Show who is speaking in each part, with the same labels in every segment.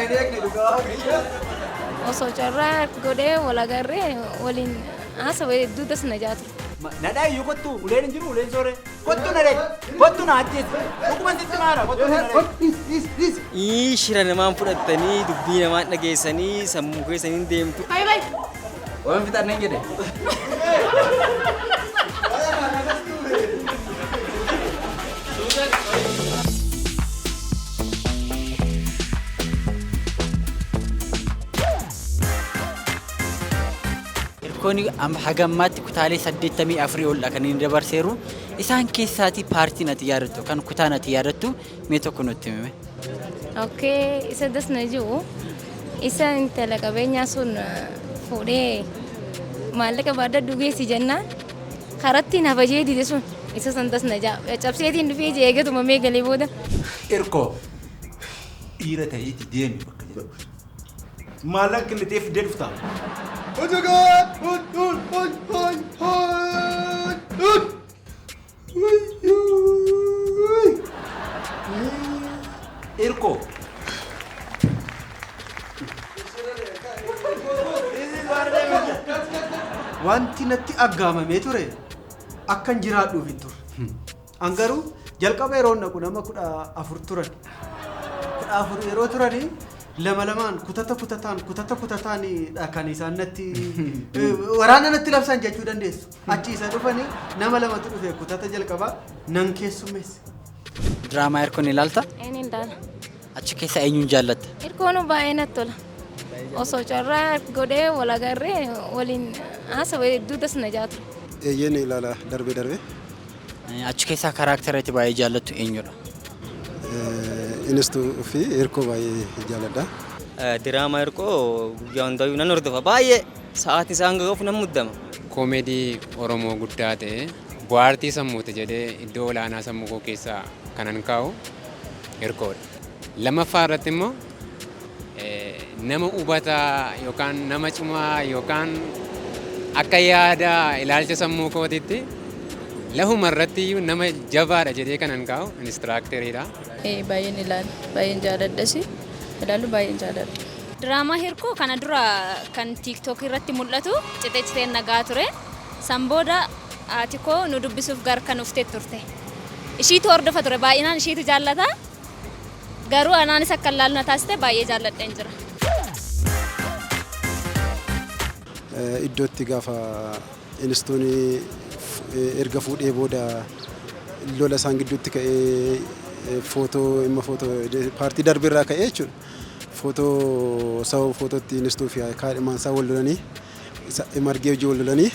Speaker 1: Hin eegne dhugaa Waaqayyo.
Speaker 2: Osoo carraa godhee wal agarree waliin haasawa hedduu das na jaa ture.
Speaker 1: Nadhaa iyyuu kottu uleen hin jiru uleen sooree. Kottu na dheedhi. Kottu na ajjeesi. Dhuguma sitti maara kottu na dheedhi.
Speaker 3: Ii shira namaan fudhattanii dubbii namaan dhageessanii sammuu keessaniin deemtu.
Speaker 2: Bayi bayi.
Speaker 1: Waan fixan nan jedhe.
Speaker 4: Hirkoon haga ammaatti kutaalee 84 ol dha kan inni dabarseeru. Isaan keessaatii paartiin ati yaadattu yookaan kutaan ati yaadattu mee tokko nutti himi.
Speaker 2: Okay, isa das na jiru isa intala qabeenyaa sun fuudhee maallaqa baadhadhu geessi jennaan karatti na bajee dide sun isa san das na jaa cabseetiin dhufee jee eegatuma mee galee booda.
Speaker 1: Irkoo dhiira ta'iiti deemi bakka jedhu.
Speaker 5: Maallaqa kennitee fiddee dhufta.
Speaker 1: Irkoo.
Speaker 6: Wanti natti aggaamamee ture akkan jiraadhuuf hin turre. An garuu jalqaba yeroo naqu nama 14 turan. 14 yeroo turanii lama lamaan kutata kutataan kutata kutataanidha kan isaan natti waraana natti labsan jechuu dandeessu. Achi isa dhufanii nama lamatu dhufe kutata jalqabaa nan keessummeesse.
Speaker 4: Diraamaa Hirkoo ni ilaalta?
Speaker 2: Een ilaala.
Speaker 4: Achi keessa eenyuun jaallatta?
Speaker 2: Hirkoon baay'ee natti tola. Osoo carraa godhee wal agarree waliin haasawa hedduu das na jaa ture.
Speaker 7: Eeyyee ni ilaala darbee darbee.
Speaker 4: Achi keessaa karaaktera itti baay'ee jaallattu eenyudha?
Speaker 7: Inistuu fi Hirkoo baay'ee jaalladha.
Speaker 3: Diraamaa Hirkoo guyyaa hundayyuu nan hordofa baay'ee sa'aatii isaan gahuuf nan muddama.
Speaker 8: Koomeedii Oromoo guddaa ta'e bu'aartii sammuuti jedhee iddoo olaanaa sammuu koo keessaa kanan kaa'u Hirkoodha. Lammaffaa irratti immoo nama hubataa yookaan nama cimaa yookaan akka yaada ilaalcha sammuu kootiitti lafuma irratti iyyuu nama jabaadha jedhee kanan kaa'u inistiraakteriidha.
Speaker 9: Baay'een ilaala. Baay'een jaaladhas. Ilaalu baay'een jaaladha.
Speaker 10: Diraamaa Hirkoo kana dura kan TikTok irratti mul'atu citee citeen nagaa ture. San booda haati koo nu dubbisuuf gar kan dhuftee turte. Ishiitu hordofa ture baay'inaan ishiitu jaallata. Garuu anaanis akka ilaalu na taasiste baay'ee jaalladheen jira.
Speaker 7: Iddootti gaafa inistuun erga fuudhee booda lola isaan gidduutti ka'ee footoo imma footoo paartii darbe irraa ka'ee jechuudha. Footoo sababa footootti inistuu fi kaadhimaan isaa wal lolanii isa margee hojii wal lolanii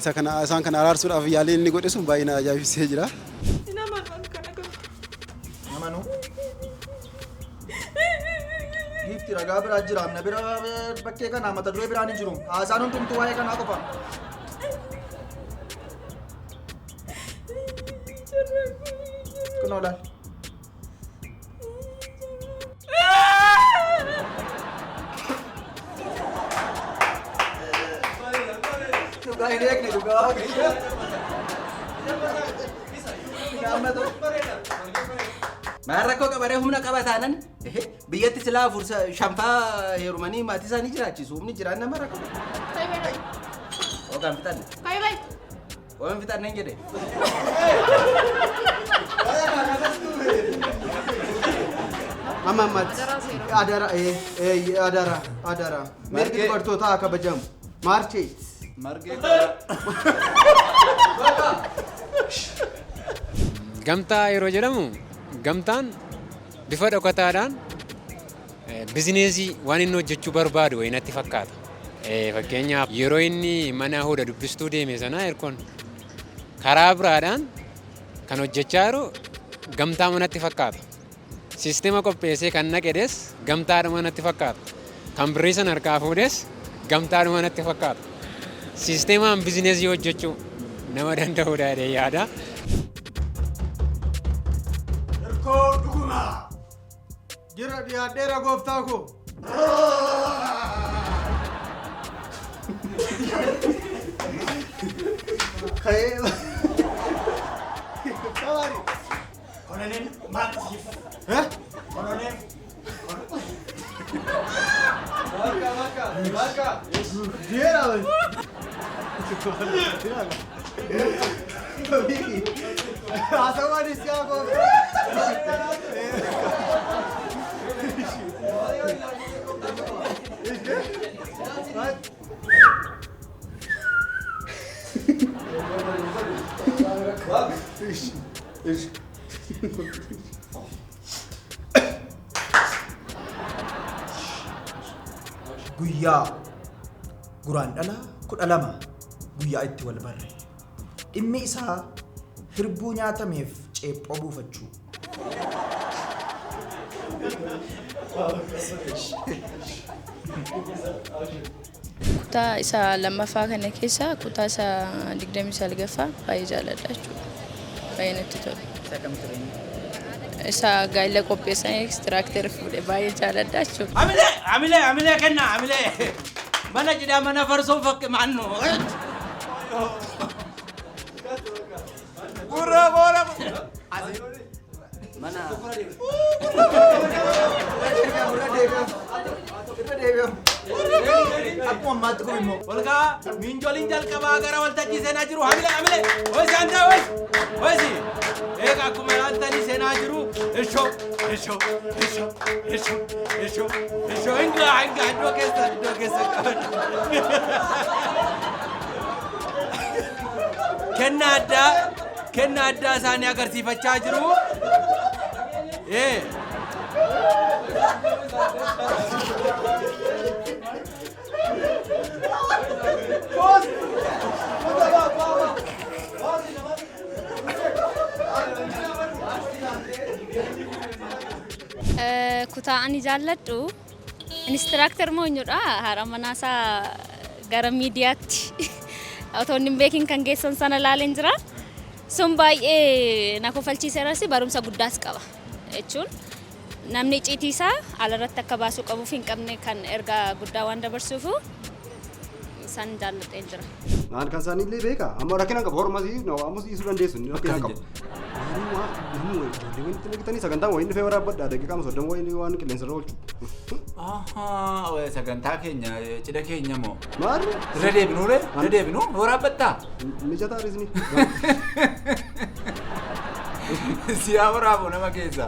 Speaker 7: isa kana isaan kana araarsuudhaaf yaaliin inni godhe sun baay'ee na ajaa'ibsiisee jira.
Speaker 1: Amanuu. Giifti ragaa biraa jira. Na bira bakkee kanaa mata duree biraan hin jiru. Haasaan hundumtuu waa'ee kanaa qofa. Kunoo laal. Dhugaa hin eegne dhugaa Waaqayyo.
Speaker 11: Maal rakkoo qabaree humna qaba taanan biyyatti silaa afur shanfaa heerumanii maatii isaanii jiraachisu humni jiraan nama rakkoo qaba. Hoogaan fixanne. Hoogaan fixanne hin jedhe.
Speaker 6: Amma ammatti adara adara adara mirgi dubartootaa haa kabajamu. Maarchee.
Speaker 1: Margee.
Speaker 8: Gamtaa yeroo jedhamu gamtaan bifa dhokataadhaan bizineesii waan inni hojjechuu barbaadu wayii natti fakkaata. Fakkeenyaaf yeroo inni mana hooda dubbistuu deeme sana Hirkoon karaa biraadhaan kan hojjechaa jiru gamtaa manatti fakkaata. Siistema qopheessee kan naqedes gamtaadhuma natti fakkaata. Kan birrii sana harkaa fuudhes gamtaadhuma natti fakkaata. Siisteemaan bizineesii hojjechuu nama danda'udha jedhee yaada.
Speaker 6: Hirkoo dhugumaa. Jira dhiyaadheera gooftaa koo. Ka'ee.
Speaker 5: Koloneel maal siif?
Speaker 6: Eh?
Speaker 5: Koloneel.
Speaker 6: Haasawaan isaa
Speaker 1: Guyyaa Guraandhala 12 guyyaa itti wal barre. Dhimmi isaa hirbuu nyaatameef ceephoo buufachuu.
Speaker 9: Kutaa isa lammaffaa kana keessa kutaa isa 29ffaa baay'ee jaalladha jechuudha. Baay'ee natti tola.
Speaker 4: Isa kam ture inni?
Speaker 9: Isa gaa'ela qopheessan ekstiraakteer fuudhe baay'ee jaalladha jechuudha.
Speaker 11: Amilee amilee amilee kenna amilee. Mana cidhaa mana farsoo fakke maannu.
Speaker 1: Gurra boora.
Speaker 11: Mana.
Speaker 1: Akkuma ammaatti kun immoo.
Speaker 11: Olkaa miinjoliin jalqabaa gara waltajjii seenaa jiru. Hamilee hamilee. Hoisi antaa hoisi. Hoisi. Eega akkuma ilaaltanii seenaa jiru. Ishoo ishoo ishoo ishoo ishoo ishoo hingaa hingaa iddoo keessa iddoo keessa qaban. Kennaa addaa kennaa addaa isaanii agarsiifachaa jiru. Ee.
Speaker 10: Kutaa ani jaalladhu inistiraaktar moonyudha. Haadha manaasaa gara miidiyaatti otoo inni hin beekin kan geessan sana ilaaleen jira. Sun baay'ee na kofalchiiseeras barumsa guddaas qaba jechuun namni icciitii isaa alarratti akka baasuu qabuuf hin qabne kan ergaa guddaa waan dabarsuufu san jaalladheen jira.
Speaker 7: Naan kan isaanii illee beeka. Amma rakkina qabu hormas ammas dhiisuu dandeessu. Inni rakkina qabu. Garuu namni ijoollee walitti naqitanii sagantaan wayii dhufee waraabbadha. Daqiiqaa 30 wayii waan qilleensa irra oolchu.
Speaker 1: Ahaa, sagantaa keenya cidha keenya moo?
Speaker 7: Maarri?
Speaker 1: Irra deebinuu ree? Irra deebinuu waraabbattaa?
Speaker 7: Mijataa riisni.
Speaker 1: Siyaa waraabu nama keessa.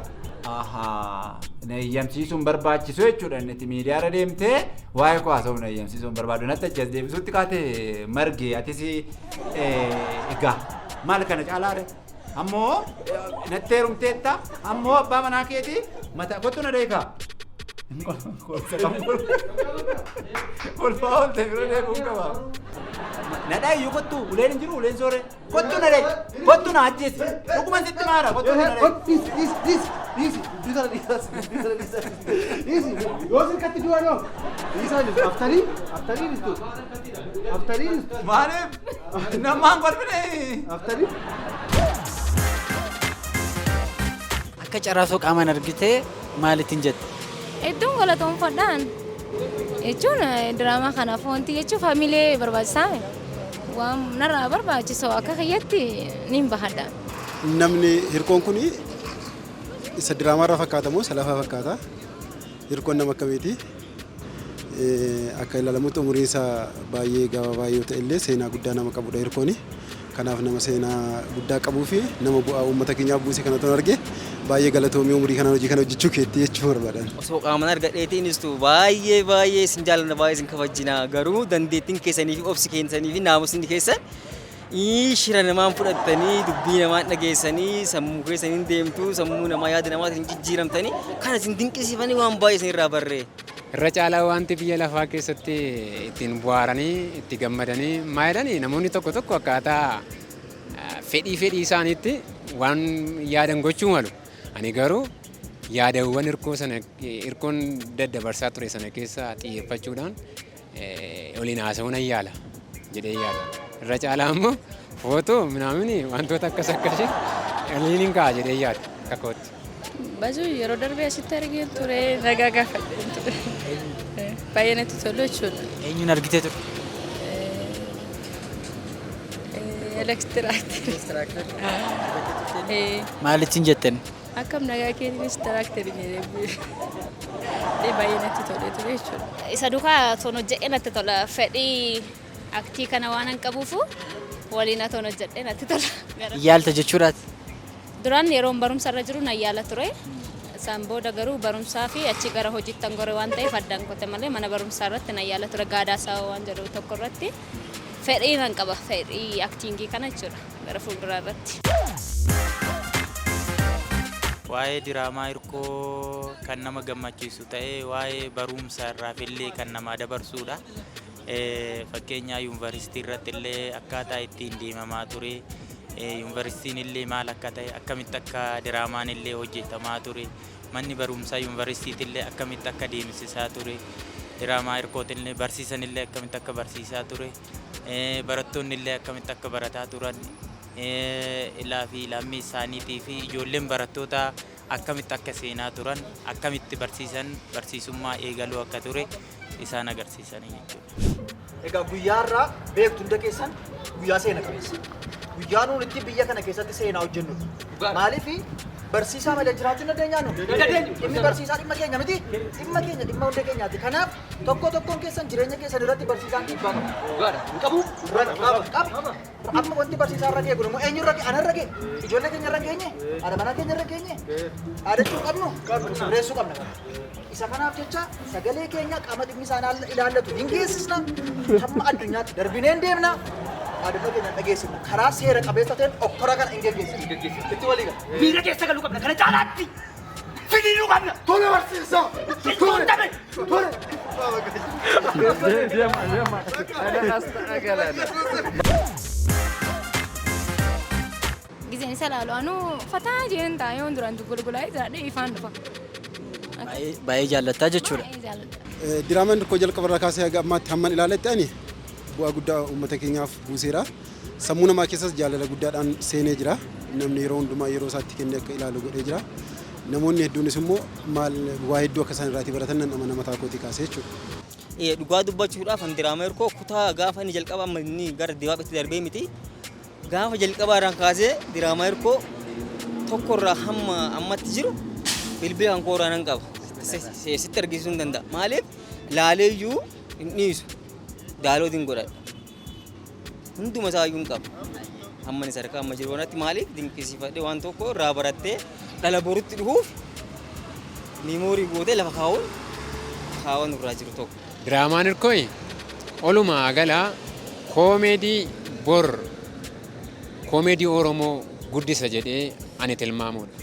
Speaker 1: Ahaa, na eeyyamsiisuun barbaachisu jechuudha inni itti miidiyaarra deemtee waa'ee koo haasa'uuf na eeyyamsiisuun barbaadu. Natti achi as deebisuutti kaate marge atis egaa maal kana caalaare? Ammoo natti heerumteetta ammoo abbaa manaa keetii mata kottu na deekaa. Kolfaa oolte bira deebi'uun qaba. Nadhaa iyyuu kottu uleen hin jiru uleen soore. Kottu na deeki kottu na ajjeesi. Dhuguman sitti maara kottu na deeki.
Speaker 6: Dhiisi dhiisi dhiisi dhiisi dhiisa dhiisa dhiisa dhiisi yoo sirkatti du'a noo dhiisaa jirtu aftarii aftarii dhiistu aftarii dhiistu.
Speaker 1: Maaliif namaan kolfine.
Speaker 6: Aftarii.
Speaker 4: Akka carraasoo qaamaan argitee maalittiin jette?
Speaker 2: Hedduun galatoomfadhaan jechuun diraamaa kanaaf wanti jechuun faamilee barbaachisaa waan narraa barbaachisu akka kiyyatti niin bahadha.
Speaker 7: Namni hirkoon kun isa diraamaarraa fakkaata moo isa lafaa fakkaata? Hirkoon nama akkamiiti? Akka ilaalamutti umuriin isaa baay'ee gabaabaa yoo ta'e illee seenaa guddaa nama qabudha hirkooni. Kanaaf nama seenaa guddaa qabuu fi nama bu'aa uummata keenyaaf buuse kana toon arge baay'ee galatoomii umurii kanaan hojii kana hojjechuu keetti jechuu barbaadan.
Speaker 3: Osoo qaamaan argadheetii innistu baay'ee baay'ee isin jaallanna baay'ee isin kabajjina garuu dandeettiin keessanii fi obsi keessanii fi naamusni keessan shira namaan fudhattanii dubbii namaan dhageessanii sammuu keessaniin deemtu sammuu namaa yaada namaatiin jijjiiramtanii kana isin dinqisiifanii waan baay'ee isin irraa barree.
Speaker 8: Irra caalaa wanti biyya lafaa keessatti ittiin bohaaranii itti gammadanii maa jedhanii namoonni tokko tokko akkaataa fedhii fedhii isaaniitti waan yaadan gochuu malu. Ani garuu yaadawwan hirkoo sana hirkoon daddabarsaa ture sana keessa xiyyeeffachuudhaan waliin haasa'uu nan yaala jedhee yaada. Irra caalaa immoo footoo minaamini wantoota akkas akkasii waliin hin ka'a jedhee yaada kakootti.
Speaker 9: Bazu yeroo darbee asitti argeen ture nagaa gaafadheen ture. Baay'ee natti tolu jechuudha.
Speaker 4: Eenyuun argitee turte?
Speaker 9: Elektiraakteri.
Speaker 4: Maalittiin jetteen?
Speaker 9: Akkam nagaa keetiin istiraakterii jedhee. jaalladhee baay'ee natti tolee ture jechuudha.
Speaker 10: Isa duukaa toon hojjedhee natti tola. Fedhii aktii kana waan hin qabuufu waliin toon hojjedhee natti tola.
Speaker 4: Yaalta jechuudhaati.
Speaker 10: Duraan yeroon barumsa irra jiru nan yaala ture. Isaan booda garuu barumsaa fi achi gara hojiitti gore waan ta'eef addaan kote malee mana barumsaa irratti nan yaala ture gaadaa isaa waan jedhu tokko irratti fedhii nan qaba fedhii aktiingii kana jechuudha gara fuulduraa irratti.
Speaker 12: Waa'ee diraamaa hirkoo kan nama gammachiisu ta'ee waa'ee barumsa irraaf illee kan nama dabarsudha. Fakkeenyaa yuunivarsiitii irratti illee akkaataa ittiin deemamaa ture. Yuunivarsiitiin illee maal akka ta'e akkamitti akka diraamaan illee hojjetamaa ture. Manni barumsaa yuunivarsiitii illee akkamitti akka deemsisaa ture. Diraamaa hirkootiin illee barsiisan illee akkamitti akka barsiisaa ture. Barattoonni illee akkamitti akka barataa turan. Ilaa fi lammii isaaniitii fi ijoolleen barattoota akkamitti akka seenaa turan akkamitti barsiisan barsiisummaa eegaluu akka ture isaan agarsiisanii jechuudha.
Speaker 13: Egaa guyyaa irraa beektu hunda keessan guyyaa seena qabeessa. Guyyaa nuun itti biyya kana keessatti seenaa hojjennudha. Maaliif barsiisaa malee jiraachuu hin dandeenyaa nu? Dhimmi barsiisaa dhimma keenya miti. Dhimma keenya dhimma hunda keenyaati. Kanaaf tokko tokkoon keessan jireenya keessan irratti barsiisaan dhiibbaa qaba. Hin qabu? Qaba. Amma wanti barsiisaa irra ga'e kun immoo eenyu irra ga'e? Ana irra ga'e? Ijoollee keenya irra geenye? Haadha manaa keenya irra geenye? Dhaadachuu qabnu? Sirreessuu qabna. Isa kanaaf jecha sagalee keenya qaama dhimmi isaan ilaallatu hin geessisna. Hamma addunyaatti darbinee hin deemna. Dhaadannoo keenya dhageessifna. Karaa seera qabeessa ta'een okkora kana hin geggeessina. Itti walii gala.
Speaker 14: Miira keessa galuu qabna. Kana caalaatti finiinuu qabna.
Speaker 13: Tole barsiisaa.
Speaker 14: Tole.
Speaker 13: Tole.
Speaker 1: Deema deema.
Speaker 2: Gizeen isa laalu anuu fataa jeen ta'a yoon duraan gulgulaa'ee jiraadhe ifaan dhufa.
Speaker 4: Baay'ee jaallattaa jechuudha.
Speaker 2: Baay'ee jaalladha.
Speaker 7: Diraamaan hirkoo jalqaba irraa kaasee haga ammaatti hamman ilaaletti ani bu'aa guddaa uummata keenyaaf buuseera. Sammuu namaa keessas jaalala guddaadhaan seenee jira. Namni yeroo hundumaa yeroo isaatti kennee akka ilaalu godhee jira. Namoonni hedduunis immoo maal waa hedduu akka isaan irraatii baratan nan amana mataa kootii kaasee jechuudha.
Speaker 3: Dhugaa dubbachuudhaaf an diraamaa hirkoo kutaa gaafa inni jalqaba amma inni gara dibaabitti darbee miti. Gaafa jalqabaa irraan kaasee diraamaa hirkoo tokkorraa hamma ammatti jiru bilbila kan kooraa nan qaba. Sitti argisiisuu hin danda'a. Maaliif laalee iyyuu hin dhiisu. Daaloot hin godhadha. Hunduma isaa iyyuu hin qaba. Amma inni sadarkaa amma jiru kanatti maaliif dinqisiifadhee waan tokko irraa barattee dhala borutti dhufuuf memory gootee lafa kaa'uun kaawwan irraa jiru tokko.
Speaker 8: Diraamaan hirkoo olumaa galaa koomeedii bor koomeedii Oromoo guddisa jedhee ani tilmaamudha.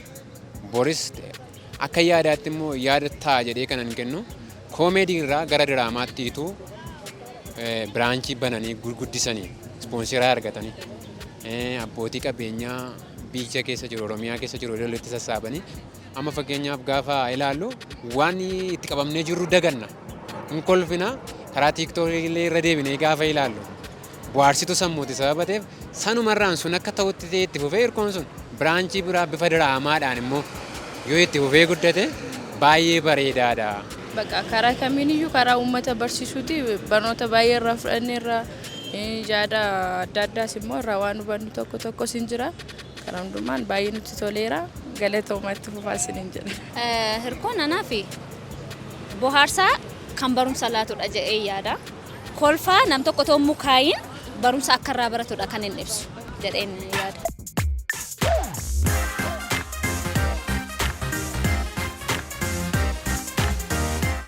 Speaker 8: Boris akka yaadaatti immoo yaada ta'a jedhee kanan kennu koomeedii irraa gara diraamaatti ituu branch bananii gurguddisanii sponsor argatanii abbootii qabeenyaa biyya keessa jiru Oromiyaa keessa jiru walitti sassaabanii amma fakkeenyaaf gaafa ilaallu waan itti qabamnee jirru daganna. Hin kolfina karaa TikTokii illee irra deebinee gaafa ilaallu bohaarsitu sammuuti sababa ta'eef sanumarraan sun akka ta'utti ta'e itti fufee hirkoon sun branch biraa bifa diraamaadhaan immoo yoo itti fufee guddate baay'ee bareedaadha.
Speaker 9: Bakka karaa kamiiniyyuu karaa uummata barsiisuuti barnoota baay'ee irraa fudhannee irraa yaada adda addaas immoo irraa waan hubannu tokko tokkos hin jira. Karaa hundumaan baay'ee nutti toleera. Galatoomatti fufaa isiniin jedha.
Speaker 10: Hirkoon anaa fi bohaarsaa kan barumsa laatudha jedhee yaada. Kolfaa nam tokko otoo mukaayin barumsa akka irraa baratudha kan inni ibsu jedheen yaada.